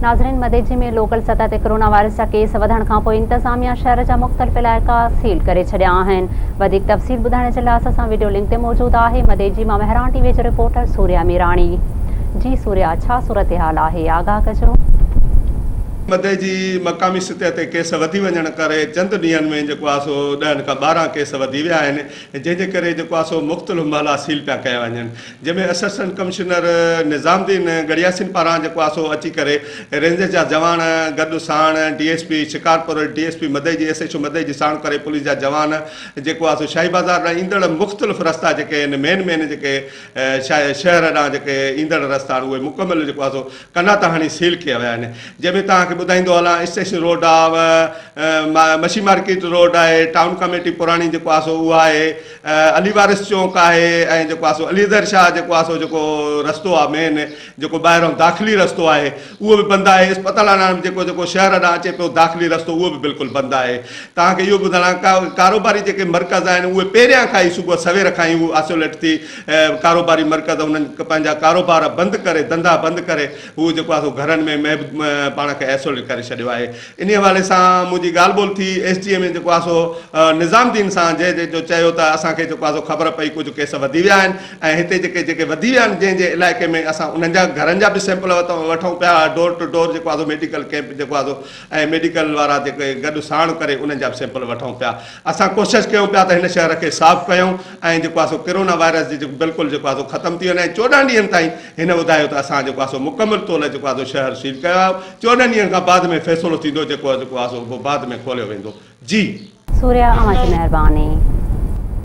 ناظرين مديجي ۾ لوڪل سطح تي ڪرونا وائرس جا ڪيس وڌڻ کانپوء انتظاميا شهر جا مختلف علائقا سيل ڪري ڇڏيا آهن. وڌيڪ تفصيل ٻڌائڻ جي لاء اسان سان وڊيو لنڪ تي موجود آهي مديجي مان مهراڻ ٽي وي جو رپورٽر سوريا ميراڻي. جي سوريا ڇا صورتحال آهي آگاهه ڪجو. مديجي مقامي سطح تي ڪيس وڌي وڃڻ ڪري چند ڏينهن ۾ جيڪو آهي سو ڏهن کان 12 ڪيس وڌي ويا آهن جنهن جي ڪري جيڪو آهي سو مختلف محلا سيل پيا ڪيا وڃن جنهن ۾ اسسٽنٽ ڪمشنر نظام الدين ڳڙهياسين پاران جيڪو آهي سو اچي ڪري رينجرز جا جوان گڏ ساڻ D S P Shikarpur, D S P Madeji, S H O Madeji ساڻ ڪري پوليس جا جوان جيڪو آهي سو شاهي بازار ڏانهن ايندڙ مختلف رستا جيڪي آهن مين مين جيڪي شهر ڏانهن جيڪي ايندڙ رستا آهن اهي مڪمل جيڪو آهي سو ڪنا تان هڻي سيل ڪيا ويا آهن جنهن ۾ توهان کي ٻڌائيندو هلان اسٽيشن روڊ آهي مشي مارڪيٽ روڊ آهي ٽائون ڪميٽي پراڻي جيڪو آهي سو اها آهي علي وارث چونڪ آهي ۽ جيڪو آهي سو علي حيدر شاهه جيڪو آهي سو جيڪو رستو آهي مين جيڪو ٻاهران داخلي رستو آهي اهو به بند آهي اسپتال ڏانهن جيڪو جيڪو شهر ڏانهن اچي پيو داخلي رستو اهو به بلڪل بند آهي توهان کي اهو ٻڌايان ڪاروباري جيڪي مرڪز آهن اهي پهريان کان ئي صبح سوير کان ئي هو آئسوليٽ ٿي ڪاروباري مرڪز انهن پنهنجا ڪاروبار بند ڪري ڌنڌا بند ڪري هو جيڪو آهي سو گهرن ۾ پاڻ کي آئسوليٽ ڪري ڇڏيو آهي انهيء حوالي سان منهنجي ڳالهه ٻولهه ٿي ايس ڊي ايم اي جيڪو آهي سو نظام الدين سان جنهن جو چيو ته اسان کي جيڪو آهي سو خبر پئي ڪجهه ڪيس وڌي ويا آهن ۽ هتي جيڪي جيڪي وڌي ويا آهن جنهن جنهن علائقي ۾ اسان انهن جا گهرن جا به سيمپل وٺون پيا ڊور ٽو ڊور جيڪو آهي سو ميڊيڪل ڪيمپ جيڪو آهي سو ۽ ميڊيڪل وارا جيڪي گڏ ساڻ ڪري انهن جا به سيمپل وٺون پيا اسان ڪوشش ڪيون پيا ته هن شهر کي صاف ڪيون ۽ جيڪو آهي سو ڪرونا وائرس جي جيڪو بلڪل جيڪو آهي سو ختم ٿي وڃي ۽ 14 ڏينهن تائين هن ٻڌايو ته اسان جيڪو آهي سو مڪمل طور جيڪو آهي سو شهر سيل ڪيو آهي 14 ڏينهن کان بعد ۾ فيصلو ٿيندو جيڪو جيڪو آهي سو بعد ۾ کوليو ويندو جي. سوريا اوهان جي مهرباني.